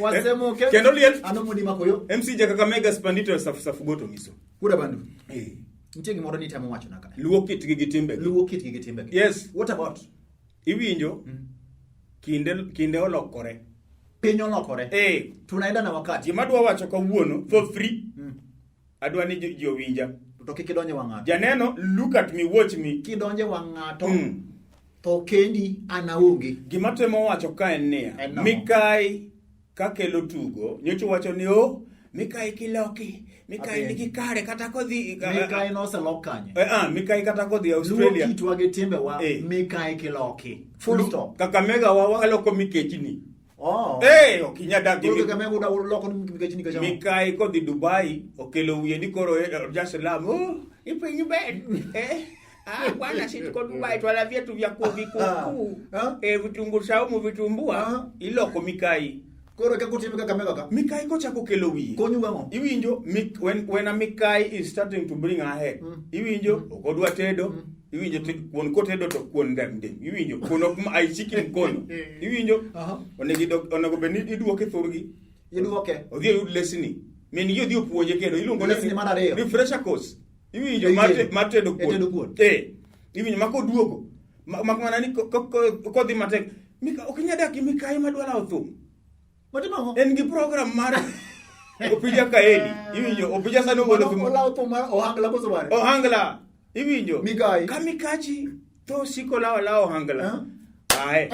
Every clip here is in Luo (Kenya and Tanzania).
Wasemoke. Kendo liel Ano mondi makoyo. MC ja Kakamega Spandito safu safu goto ngiso. Kura bandu. Eh. Nitie gimoro ni temo wacho naka. Luo kitgi gi timbegi. Luo kitgi gi timbegi. Yes. What about? Iwinjo? Kinde olokore. Piny olokore. Eh. Tunaenda na wakati. Gima adwa wacho kawuono for free. Adwa ni ji owinja. To kik idonje wang' ng'ato. Janeno, look at me, watch me. Kidonje wang' ng'ato. To kendi an aonge. Gima temo wacho ka en niya, En nang'o? Mikai kakelo tugo, nyocha wacho ni o, Mikai kiloki, Mikai Apenji. nigi kare kata kodhi Mikai noselok kanye? Mikai kata kodhi Luo Australia. kitwa gi timbewa Eh. Mikai kiloki. Full stop. Kakamega wa waloko mikechni. Oh. Eh, ok inyal dak gi Koro Kakamega uda uloko ni mikechni kacha. Mikai kodhi Dubai okelo wiye ni koro Jaslam. Oh, ipiny ber. Eh. Ah, bwana sisi tuko Dubai twala vyetu vya vikukuu. Ah. Eh, vitunguu saumu vitumbua Ah. iloko Mikai. Koro kaka utime Kakamega ka. Mikai kochako kelo wiye. Konyu gang'o? Iwinjo when a Mikai is starting to bring her head. Iwinjo ok odwa tedo. Iwinjo kuon kotedo to kuon ndem ndem. Iwinjo kuon ok aishiki mkono. Iwinjo onego onego bed ni iduoke thurgi. Iduoke. Odhi oyud lesni. Min gi odhi opuonje kendo iluongo ni Lesni mar ariyo. Refresher course. Iwinjo E mar tedo. mar tedo E tedo kuon. Eh. Iwinjo ma koduogo. Mak mana ni kodhi matek. Mika ok inyal dak gi Mikai madwa lawo thum. Matimo ang'o? En gi program mar Opija Kaeli. Iwinjo Opija sani ogolo thum. Olawo thum mar ohangla koso mare? Ohangla. Iwinjo. Mikai. Ka Mikachi to siko lawo lawo ohangla. Ae.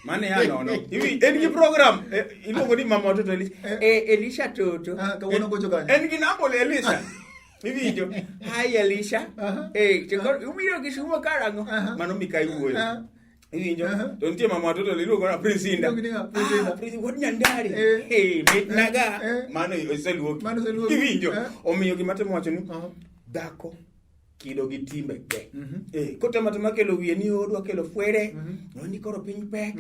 Mane ya nono. Iwi en gi program iluongo ni mama watoto Elisha. Elisha Toto. Ah, kawuono gocho kanye? En gi namba Elisha. Iwinjo. Hi Elisha. To koro ubiro Kisumo karang'o? Mano Mikai wuoyo. Iwinjo. To nitie mama watoto iluongo na Prince Inda. Iluongo ni ng'a? Prince Inda. Ah, Prince wuod Nyandari. Mit naga. Mano oseluoki. Mano oseluoki. Iwinjo. Omiyo gima temo wacho ni dhako kido gi timbe te. Kotemo atema kelo wiye ni odwa kelo fwere. Ni koro piny pek.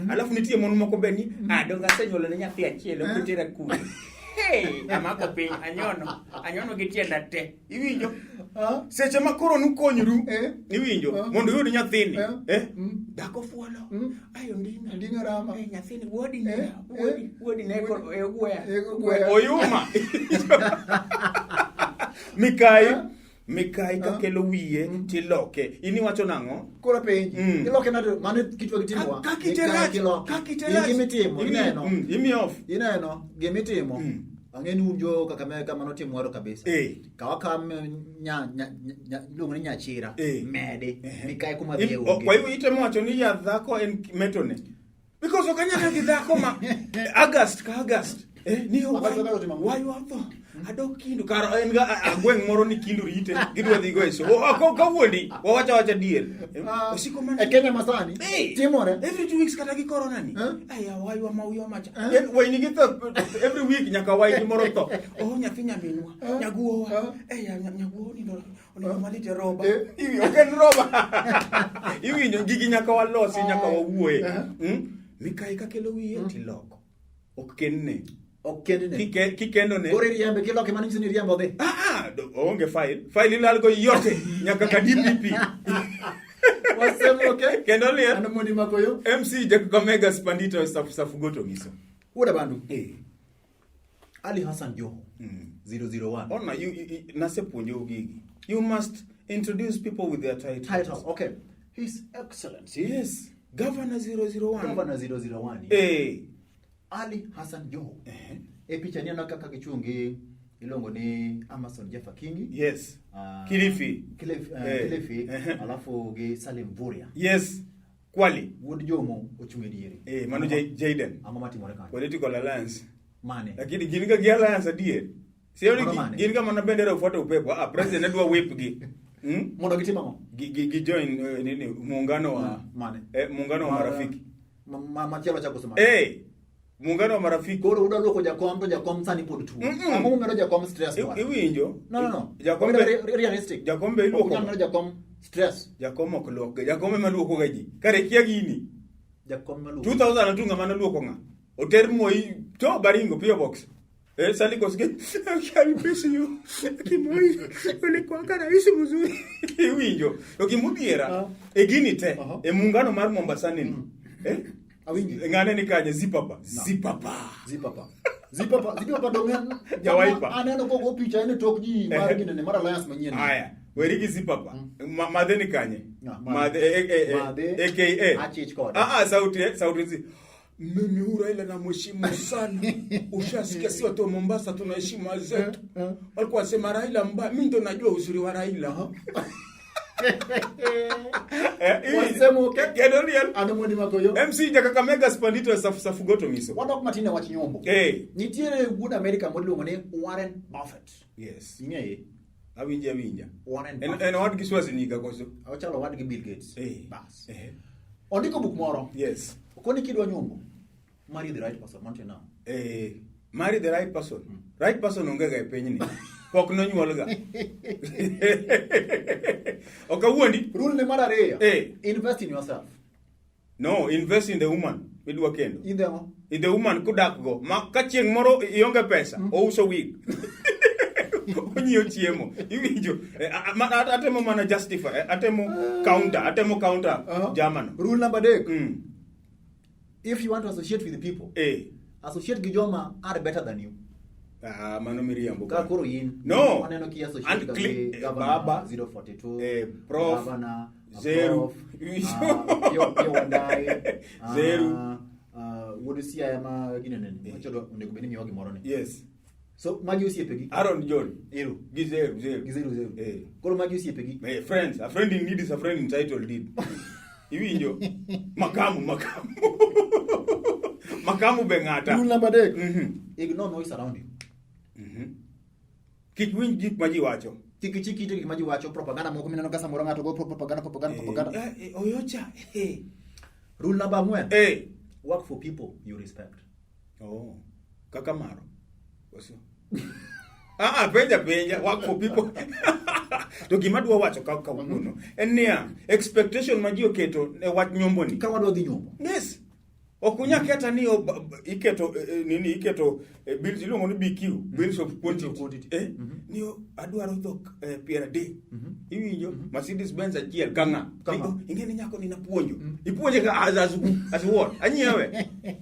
Alafu nitie mon moko be ni donge asenyuolo ne nyathi achiel ok otera kure. Hey, amako piny anyono gi tienda te. Iwinjo? Seche ma koro nukonyru, iwinjo, mondo uyud nyathini, dhako fuolo. Ayo ndinga. Ndinga rama. Nyathini wuodi ne, wuodi ne koro ogweya. Ogweya. Oyuma. Mikai, Mikai kakelo wiye tiloke. In iwacho nang'o? Koro penji. Iloke nade? Mano kitwa gi timwa. Ka kite Mikai rach, kiloke. ka kite In rach. gimitimo, ineno. Imi off. Ineno gimitimo. Ang'e ni un jo Kakamega mano tim waro kabisa. Kawa ka nya nya nya iluongo ni nyachira. Medi. Mikai kuma dhiye onge. Kwa hivyo itemo wacho ni yath dhako en metone. Because ok anyal gi dhako ma August ka August. Ni August ka otimo ang'o? why watho. Adok Kindu kar en ga agweng' moro ni Kindu rite gidwa dhi go e show. Kawuondi wawacho awacha adier. Osiko mana E Kenya masani timore. Every 2 weeks kata gi corona ni. Aya waywa ma uyo macha. En wayni gi tho every week nyaka waygi moro tho. Oh nyathi nyaminwa. Nyaguowa. Eh nyaguowa ni onego walite roba. Iwi ok en roba. Iwinjo gigi nyaka walosi nyaka wawuoye. Mikai kakelo wiye tiloko. Ok kendne. Ok kendne. Kikendo ne. Koro iriembe kiloke mano nyiso ni iriembo odhi. Oonge file. File ilal go yote nyaka ka DPP. Wasemoke. Kendo liel. Ano mondi makoyo. MC ja Kakamega Spandito safu safu goto ngiso. Wuoda bandu. Ali Hassan Joho. 001. Ona you nasepuonjou gigi. You must introduce people with their titles. Titles. Okay. His Excellency. Yes. Governor 001. Governor 001. Ali Hassan Joho. E picha ni aneno kaka gichung' gi iluongo ni Amason Jaffa Kingi. Yes. Kilifi. Kilifi. Alafu gi Salim Mvurya. Yes. Kwale. Wuod Jomo ochung' e diere. Mano Jaden. Ang'o matimore kanyo? Political alliance. Mane? Lakini gin ga gi alliance adier. Sioni Mano mane? gin ga mana bendera ufuate upepo. Ah, president ne dwa whip gi. Mondo gitim ang'o? Gi join nini muungano wa Mane? Muungano wa marafiki. Machielo chako somo. Muungano wa marafiki. Koro udwa luoko jakom to jakom sani pod tuo. Ang'o momedo jakom stress bwana? Iwinjo? No, no, no. Jakom Obedo be realistic. Jakom be iluoko. Ok unyal medo jakom stress. Jakom ok luok. Jakom ema luoko ga ji. Kare kia gini. Jakom ema luoko. 2002 ng'ama noluoko ng'a? Oter Moi to Baringo P.O. Box. Sally Kosgei, I miss you. Kimoi, ulikuwa rais mzuri. Iwinjo. To gimodhiera e gini te, e muungano mar Mombasa ni. Awinji. Ng'ane ni kanye Zipapa. Zipapa. Zipapa. Zipapa, Zipapa dong en Jawaipa. Aneno kogo picha en e tok ji mar ginene mar alliance manyien. Aya, weri gi Zipapa. Madhe ni kanye? Ah, Madhe Madhe. AKA. Achich kode. Ah ah, sauti sauti zi. Mimi huyu Raila namheshimu sana. Ushasikia si watu wa Mombasa tunaheshimu wazetu. Walikuwa wasema Raila mbaya, mimi ndo najua uzuri wa Raila. Wasemo ke Kendo liel. Ano mondi makoyo. MC Jakakamega Spandito safu safu goto miso. Wadok matin e wach nyombo. Nitiere wuod Amerika moro iluongo ni Warren Buffett. Yes. Ing'eye? Awinje awinja. Warren En Buffett. en owadgi Schwarzenegger koso? Ochalo owadgi Bill Gates. Bas. Ondiko buk moro. Yes. Okoni kidwa nyombo, marry the right person, mantie now. Marry the right person. Right person onge ga e pinyni. Pok nonyuolga. Ok awuondi. Rule ne mar ariyo. Invest in yourself. No, invest in the woman midwa kendo. In the ang'o? In the woman kudak go. Ma ka chieng' moro ionge pesa, ouso wig. Onyiewo chiemo. Iwinjo. Atemo mana justify, atemo counter, atemo counter German. Rule number 3. If you want to associate with the people, associate gi joma are better than you. Ah, mano miriambo. Ka koro in. No. Waneno ki associate And ga gi governor baba, 042, prof, governor, Zeru. prof, Pio Wandai, Zeru. Wuod Siaya ma ginene ni, machodo onego bed ni miyowa gimoro ni. Yes. So magi osiepegi. Aaron John. Eru. Gi Zeru, Zeru. Gi Zeru, Zeru. Koro magi osiepegi. Friends, a friend in need is a friend in title deed. Iwinjo? Makamu, makamu. Makamu be ng'ata. Rule number 3. Ignore noise around you. Kik winj gik ma ji wacho. Kik ichik iti gik ma ji wacho, propaganda moko mineno ka samoro ng'ato go propaganda, propaganda, propaganda. Oyocha. Rule number 4. Work for people you respect. Oh. Kaka maro. Koso? Ah, ah, penja, penja. Work for people. To gima adwa wacho ka kawuono en niya, expectation ma ji oketo e wach nyombo ni. Ka wadwa dhi nyombo. Yes. Ok unyal keta ni iketo nini, iketo bills, iluongo ni BQ, bills of quantity. Bills of quantity. Ni adwaro dhok 30. Iwinjo? Mercedes Benz achiel ka ng'a? Ka ng'a? Ing'e ni nyako ni napuonjo. Ipuonje ka as what? Anyiewe.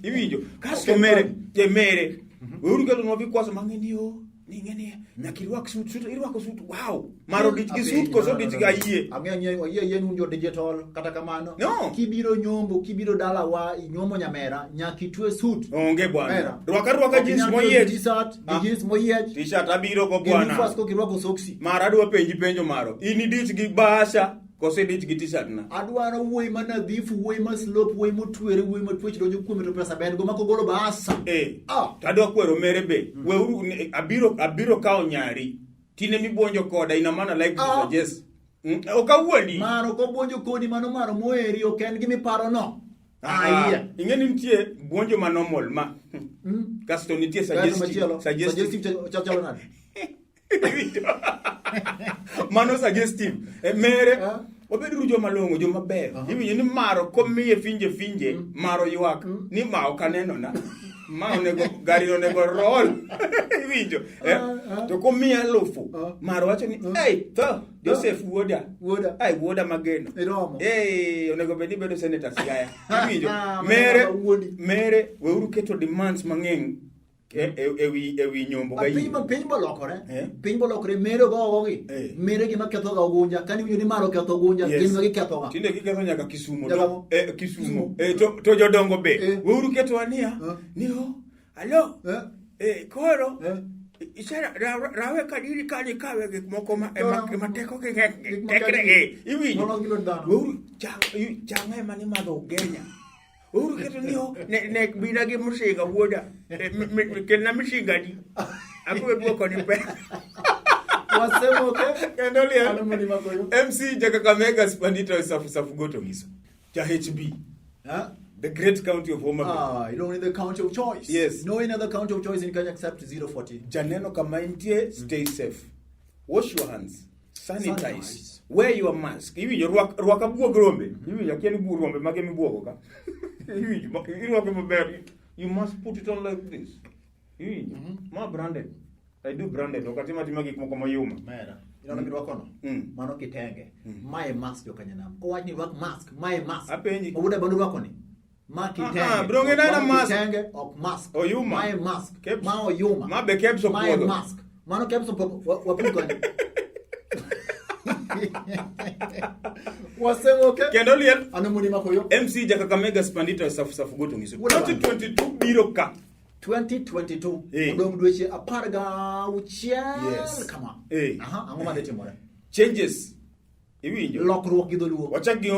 Iwinjo? Kasto mere, je mere. Weuru keto nwa vikwazo mang'e ni o, ni ing'e ni nyaka irwak suit, suit, irwako suit, wow. Maro dich gi suit koso dich gi ayie? Ang'eyo, ang'eyo, ayie, ayie ni un jo digital, kata kamano. No. Kibiro nyombo, kibiro dalawa, inyuomo nyamera, nyaka itwe suit. Onge bwana. Mera. Rwak arwaka Ok jeans inyal tweyo moyiech. T-shirt, gi jeans moyiech. T-shirt abiro go Gi bwana. loafers kok irwako soksi. Mara adwa penji penjo maro. In idich gi bahasha koso idich gi t-shirt na? Adwaro wuoyi ma nadhifu, wuoyi ma slope, wuoyi motwere, wuoyi ma twech donjo kuome to pesa ber go ma kogolo bahasa. To adwa kwero mere be. Weuru, ne, abiro kawo nyari. Tine mibuonjo koda in a manner like to suggest. Ok awuondi. Maro kobuonjo kodi mano maro moeri ok en gima iparo no. Aiya. Ing'e ni nitie buonjo ma normal ma. Kasto nitie Kasto suggestive. machielo. Suggestive. Suggestive chalo nade? Mano suggestive. Mere, wabeduru joma long'o, joma beyo. Iwinjo ni maro komiye finje finje, maro ywak. Ni ma ok aneno na. Ma onego, gari onego roll. Iwinjo? To komiye alufu, maro wacho ni, Ei, tho, Joseph wuoda. Wuoda. Ai, wuoda mageno. Iromo. Ei, onego bed ni ibedo senator Siaya. Iwinjo? Mano Mere, kaka wuondi. mere, weuru keto demands mang'eny e wi nyombo ga Piny yie. piny bolokore. Piny bolokore, mere go ogogi. Mere gima ketho ga ogunja. Kani winjo ni maro ketho ogunja, gin ma giketho ga. Tinde giketho nyaka Kisumo. Nyaka mo. Kisumo. To jodongo be. Weuru keto ania. Ni ho. Alo. Koro. Isera, rawe kadiri kani kawe gik moko ma, ma teko gi ng'eny, Gik ma tekre, kadiri. iwinjo. Molos gi lwet dhano. Weuru chang ema ni madho Ugenya. Weuru keto ni ho, ne bina gi msinga wuoda. Kelna msinga di. Abiro duoko ni pesa. Wasemo ke? Kendo liel. Ano mani makoyo? MC Jakakamega Spandito Safu Safu Goto Ngiso. Ja HB. Huh? The great county of Homa Bay. You don't need the county of choice. Yes. No any other county of choice in Kenya except 040. Janeno kama intie, stay safe. Wash your hands. Sanitize. Sanitize. Wear your mask. Iwinjo, rwak abuog rombe. Iwinjo, akia ni buog rombe mage mibuogo ka. Iwinjo, irwake maber. You must put it on like this. Iwinjo. Ma branded. I do branded. Ok atim atima gik moko mayuma. Mera. Ineno girwako no? Mano kitenge. Mae mask jo Kenya nam. Kowach ni rwak mask, mae mask. Apenji. Owuoda bando rwako ni. Ma kitenge. Ah, bro, ng'e nana mask. Kitenge ok mask. Oyuma. Mae mask. Keps. Ma oyuma. Ma be Keps Mae opuodho. mask. Mano Keps opuodho. Wapuk kanye. Wasemoke. Kendo liel Ano muni makoyo. MC Jakakamega Spandita safu safu goto ngiso. Wuod 2022 biro ka. 2022 Eh. odong' dweche 16 Yes. kama. Eh. Aha, ang'o madhi timore? Changes. Iwinjo. Lokruok gi dholuo. Wachak gi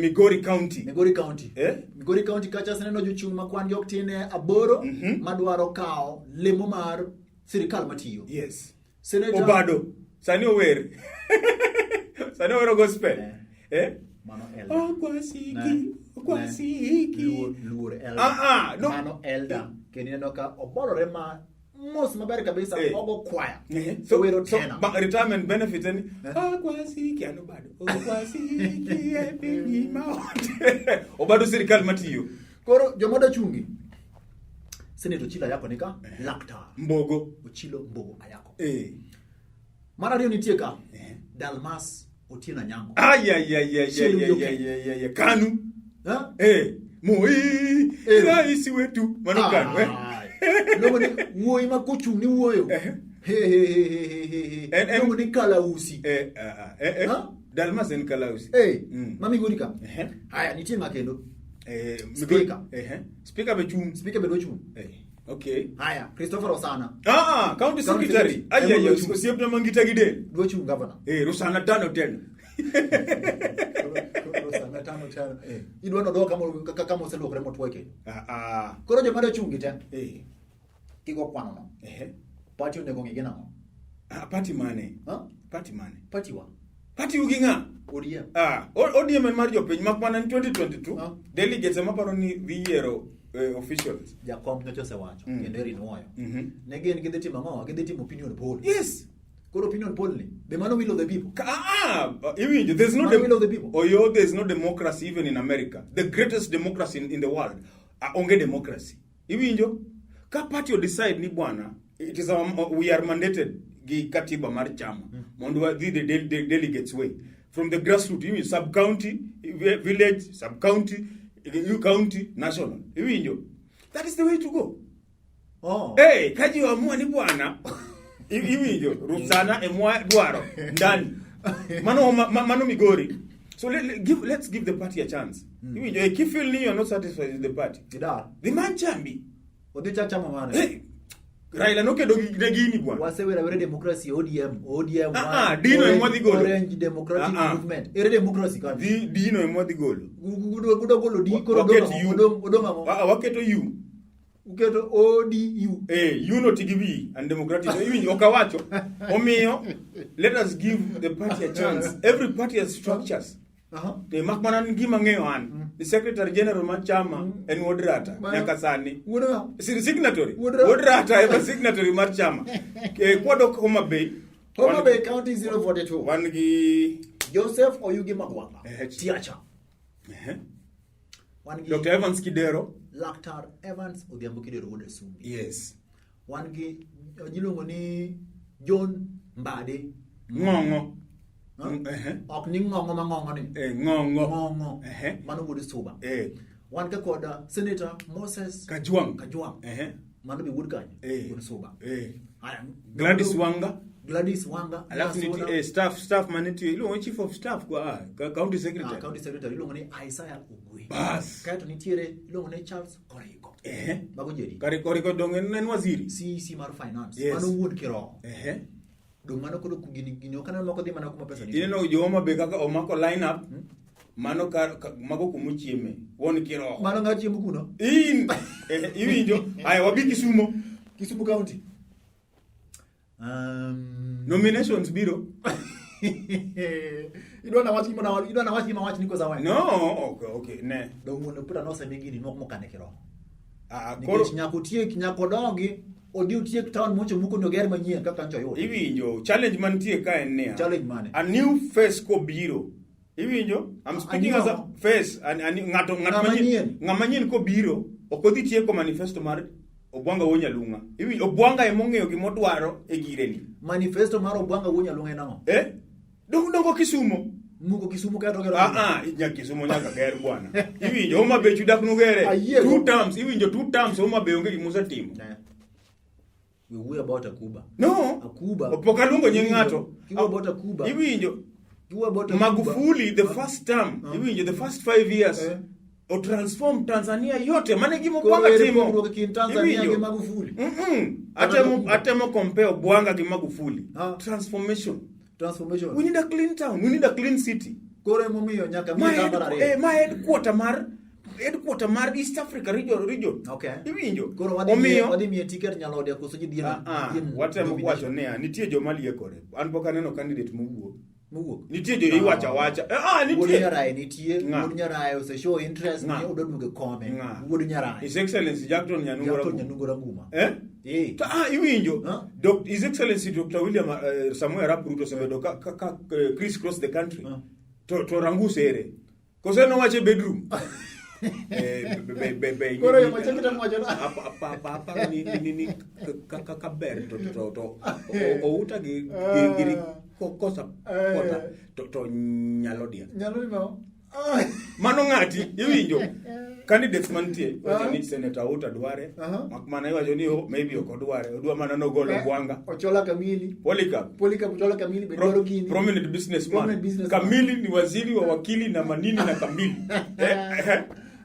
Migori County. Migori County. Eh? Migori County kacha aseneno jochung' ma kwan gi ok tin ne 8 madwaro kawo lemo mar sirikal matiyo. Yes. Senator Obado. Sani ower. Sani owero gospel. Eh. Eh? Mano elder. Okwasiki. Ne. Okwasiki. Luor elder. Ah, ah, no. Mano elder. Kendo ineno ka obolore ma mos maber kabisa Eh. ogo kwaya. Eh, So, owero so, tena. retirement benefit en okwasiki an Obado. Okwasiki e piny ma ote. Obado sirikal matiyo. Koro joma dwa chungi. Senator Ochilo Ayako nika laktar. Mbogo. Ochilo Mbogo Ayako. Eh. Mar ariyo nitie ka Dalmas Otieno Anyango. Ay ay ay ay Chiel ay Wuoke. ay ay ay ay. Kanu. Ha? Eh. Moi. Eh. Rais wetu. Mano Kanu eh. Luongo ni wuoyi ma kochung' ni wuoyo. Eh. He he he he he he. En- en- Luongo ni Kalausi. Eh, ah, ah, eh, eh. Ha? Dalmas en Kalausi. Eh, Mm. ma Migori ka. Eh. Haya, nitie ng'a kendo? Eh, Speaker. Eh, Speaker be chung. Speaker be dwa chung'. Eh, okay. Haya, Christopher Osana Ah, ah, county County secretary. secretary. Ay ay ay, Ema dwa chung. osiepna mangita gi del. dwa chung' governor. Eh, Rusana tano tena. Osana tano tano. Idwa nodwa kama kama oseluokre motwo kendo. Ah, ah. Koro joma dwa chung' gi te Eh. kigo kwano no. Eh. Party onego ng'i gi nang'o? Ah, party mane? Ha? Party mane? Party wa. Party ugi ng'a? ODM. Ah, ODM en mar jopiny mak mana ni 2022 Ah. delegates ema paro ni dhi yiero officials. Jakom nyocha osewacho kendo eri nuoyo. Ne gin gidhi timo ang'o? Gidhi timo opinion poll. Yes. Koro opinion poll ni be mano will of the people. Iwinjo, there's no Mano will of the people. Oyo, there's no democracy even in America. The greatest democracy in the world. Onge democracy. Iwinjo, ka party o decide ni bwana, it is our, we are mandated gi katiba mar chama mondo wadhi the delegates way. From the grassroots, iwinjo, sub-county, village, sub-county, county, national. Iwinjo. That is the way to go. Oh. Hey, ka ji oamua ni bwana, iwinjo, Rusana emwa dwaro ndani. Mano mano Migori. So let's give the party a chance. Iwinjo, if you feel ni you're not satisfied with the party. Gidar. The man chambi. Odhi chak chama mane. Hey, Raila nokedo gi ne gini bwana. Wasewero awera democracy ODM, ODM. Ah, ah, Dino ema dhi golo. Orange Democratic Movement. Ere democracy kanyo? Dhi Dino ema dhi golo. Gudo golo di koro Waket odong' U. odong' ang'o? Ah, waketo U. Uketo ODU. Eh, U no tigi wi and democratic. Iwinjo, ok awacho. Omiyo, let us give the party a chance. Every party has structures. Eh, mak mana en gima ng'eyo an. The Secretary General mar chama en Wuod Rata nyaka sani. Wuod ng'a? Signatory. Wuod Rata. Wuod Rata ema signatory mar chama. Eh, kwadok Homa Bay. Homa Bay County 042. Wan gi Joseph Oyugi Magwanga. Eh, Tiacha. Wan gi Dr. Evans Kidero. Laktar Evans Odhiambo Kidero wuod Asumbi. Yes. Wan gi iluongo ni John Mbadi. Ng'ong'o. Ha? Ok ni ng'ong'o ma ng'ong'o ni. Ng'ong'o. Ng'ong'o. Mano wuod Suba. Wan ka kod Senator Moses Kajwang'. Kajwang'. Mano be wuod kanye? Wuod Suba. Haya, Gladys Wanga. Gladys Wanga. Alafu Nyasuna. nitie staff manitie iluongo ni chief of staff kwa county secretary. County secretary iluongo ni Isaiah Ogwe. Bas. Kaeto nitiere iluongo ni Charles Koriko. Mago jeri. Kare Koriko dong en waziri. CEC mar finance. Yes. Mano wuon Kiroho. Dong mano koro gini ok aneno moko dhi mana kuma pesa nitie. Ineno jo Homa Bay kaka omako line up. Mano ka mago kuma ochieme. Wuon Kiroho. Mano ng'a chiemo kuno? In. Iwinjo. Aya wabi Kisumo. Kisumu County. Nominations biro. Idwa na wach gima na idwa na wach gima wach ni kosa we. No, okay, okay, ne. Dong wuon Opira nosemi gini moko mokane Kiroho. Koro Nikech nyaka otiek, nyaka odogi, odhi otiek town mocho muko ni oger manyien kaka ncho oyudo. Iwinjo, challenge mantie ka en niya. Challenge mane? A new face kobiro. Iwinjo? I'm speaking as a face, ng'ato, ng'at Ng'ama manyien. nyien. Ng'ama nyien kobiro, ok odhi tieko manifesto mar Obwanga Wuod Nyalung'a. Iwinjo, Obwanga ema ong'eyo gima odwaro e gireni. Manifesto mar Obwanga Wuod Nyalung'a en ang'o? Dong dongo Kisumo. Muko Kisumu kae to gero. Ah ah, nya Kisumu nyaka ger bwana. Iwinjo Homa Bay chudak nugere. Ayiego. Two terms, iwinjo two terms Homa Bay onge gima osetimo. Eh. We wuoyo about Akuba. No. Akuba. Pok aluongo nying ng'ato. Kiwuoyo about Akuba. Iwinjo Kiwuoyo about Akuba. Magufuli the first term, iwinjo the first 5 years. Eh. O transform Tanzania yote mane gima Koro Obwanga ere timo. pogruok e kind Tanzania Iwinjo? gi Magufuli? Kata Atemo Akuba. atemo compare Obwanga gi Magufuli. Ah. Transformation. Transformation. We need a clean town. We need a clean city. Koro emomiyo nyaka Ma mi head, mar ariyo. ma headquarter mar East Africa region. Okay. Iwinjo? Koro wadhi miye wadhi miye ticket Nyalode koso ji dhi Ah, ah, watemo wacho niya, nitie joma liekore. An pok aneno candidate mowuok. Mowuok. Nitie jo iwacho awacha. Ah, Wuod nitie. Nyaraye nitie, Ng'a? Wuod Nyaraye ose show interest Ng'a? ni odwa duogo e kome. Ng'a? Wuod Nyaraye. His Excellency Jackton Nyanungo Jackton Ranguma. Nyanungo Ranguma. Eh? Eh. To, ah, iwinjo. Huh? His Excellency Dr. William Samoei Arap Ruto osebedo ka criss cross the country. Huh. To Rangus ere. Kose nowacho e bedroom. Eh, be Koro yo machielo kitemo wacho na. Aparo ni ka ber to outa gi kosa kota to nyalo dia. Nyalo no. Mano ng'ati iwinjo candidates mantie iwacho ni Senator Outa dware Aha. mak mana iwacho ni oh, maybe ok odware odwa mana nogolo Obwanga. Ochola Kamili. Polycarp Polycarp Ochola Kamili be dwaro gini. Prominent businessman. Prominent businessman. Kamili ni waziri wa wakili na manini na Kamili.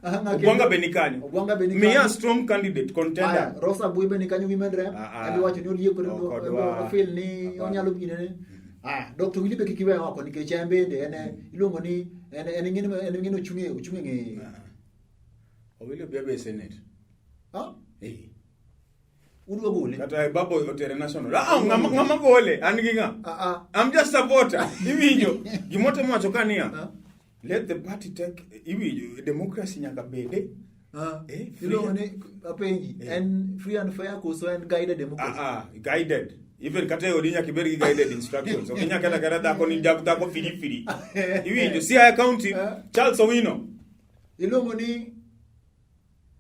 Aha, ng'a Obwanga kendo? be ni kanyo. Obwanga be ni Miya kanyo. strong candidate contender. Aya, Rosa Bui be ni kanyo women rep. Ah, ah. Abi wacho ni oliekore Ok odwa. feel ni Hapana. onyalo ginene. Aya, Dr. Willy be kik iwe oko nikech en bende en iluongo ni en ng'eno en ng'eno ochung' e ng'e. Ah. Owili Obiabe be senate. Ah, Eh. udwa gole. Kata babo otere national. Ah, ng'ama gole? An gi ng'a? Ah ah. I'm just a voter. Iwinjo. Gimotemo wacho ka niya. Ah. Let the party take iwinjo democracy nyaka bede. Ah. Eh, free- Iluongo ni apenji Eh. en free and fair koso en guided democracy? Ah, ah, guided. Even kata e odi nyaka ibed gi guided instructions. Ok inyal kata kata dhako ni dhako firi firi. Iwinjo. Siaya County, Eh. Charles Owino Iluongo ni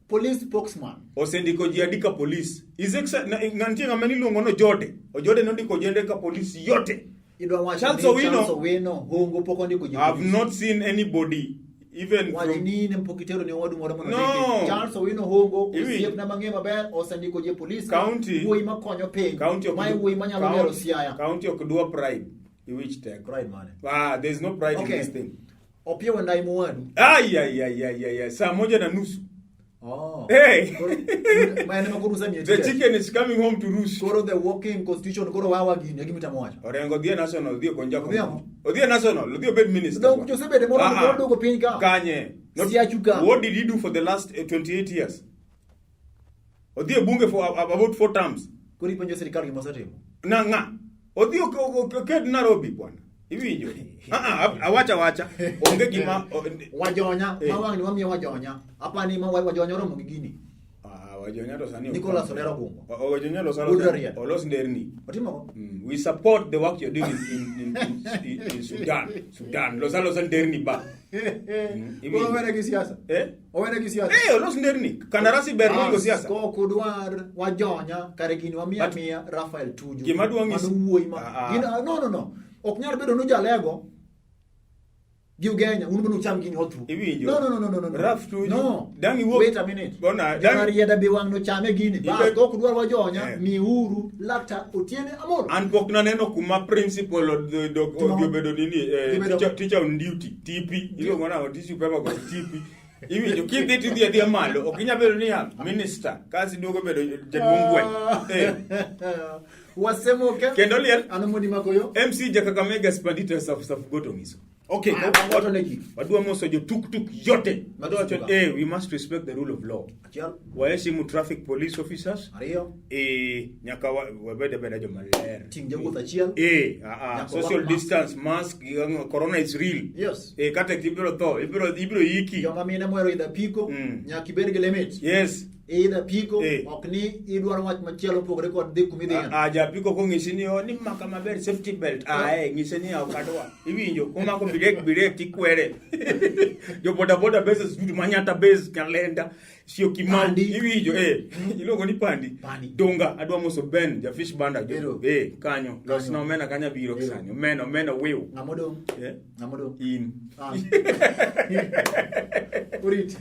police spokesman. Osendiko ji adi ka police. His nitie ng'ama niluongo ni Ojode. Ojode nondiko ojende ka police yote. Idwa wacho Charles ni Owino. Charles Owino hongo pok ondiko ji. I've police. not seen anybody even Wach from ni ne pok itero ne owadu moro mondo No. ondiki. Charles Owino hongo Iwinjo. osiepna mang'e maber osendiko ji e police. County- Wuoyi makonyo piny. County ok Mae wuoyi manyalo gero Siaya. County ok dwa pride. Iwich teko. Pride mane? Ah, there's no pride Okay. in this thing. Opiyo Wandayi mowadu. Ay, ay, ay, ay, ay, ay. Saa 1:30. Oh. Hey. Koro- ma en ema koro usemiye The ticket. chicken is coming home to roost. Koro the walking constitution koro wawa gini e gima itemo wacho. Orengo odhi e national, odhi e konja Odhi ang'o? Odhi e national, odhi obed minister. Dong bwana. osebede moro Ah, ah. moro duogo piny ka. Kanye. Siachu ka. What did he do for the last 28 years? Odhi e bunge for about four terms. Koro ipenjo sirikal gima osetimo. Na ng'a? Odhi oked Nairobi bwana. Iwinjo? Ah, ah, awacha awacha. Onge gima Wajonya, Eh. ma wang'ni wamiyo wajonya. Apani ma wajonya oromo gi gini. Ah, wajonya to sani. Nicholas Olero Gumbo. Wajonya to sani. Wuod Rarieda. Olos nderni. Otimo go? We support the work you're doing in Sudan. Sudan. Losa losa nderni ba. Koro owene gi siasa. Eh? Owene gi siasa. Eh, olos nderni. Kandarasi ber moingo siasa. Kok udwar wajonya kare gini wamiya But- miya Rafael Tuju. Gima duong' is- Mano wuoyi ma. Ah, ah. Gin, ah, no. Ok nyal bedo nu jalego gi Ugenya un bende ucham gini all through. Iwinjo. No. Ralph Tuju. No. Dang' iwuok- Wait a minute. Bona, dang' Rarieda be wang' nochame gini. Bas, kok udwar wajonya, Eh. miuru Laktar Otiende Amolo. An pok naneno kuma principal Timo- odhi obedo nini Gibedo- teacher on duty TP iluongo nang'o tissue paper kod TP iwinjo kidhi tidhi adhiya malo ok inyal bedo niya minister kasi duogo bedo jaduong' gweng' eh. Wasemoke. Kendo liel. An Omondi Makoyo. MC Jakakamega Spandita Saf Saf Goto Ngiso. Okay, Ah, wato ne ji. wadwa moso jo tuk tuk yote. Mag Wadwa wacho, Suga. we must respect the rule of law. Achiel. Waheshimu traffic police officers. Ariyo. Nyaka wabed abeda joma ler. Ting' jawuoth achiel. Nyaka Social orwak mask. distance, mask, corona is real. Yes. Kata ibiro tho, ibiro yiki. Joma mine mohero idho apiko, nyaka ibed gi limit. Yes. Idho apiko Eh. ok ni idwaro wach machielo opogore kod dhi kuma idhiye. A japiko kong'isi ni o ni maka maber safety belt. A eh ng'ise ni ok adwa. Iwinjo komako birek birek tikwere. Jo boda boda bases duto Manyata base Nyalenda Sio Kimau Pandi. iwinjo eh iluongo ni Pandi. Pandi. Donga adwa moso Ben ja fish banda jo. Ero. Eh kanyo. Los na Kanyo. omena kanyo biro Ero. sani. Omena omena wiu. Ng'ama odong'? Eh Ng'ama odong'? in. Ah. Orit.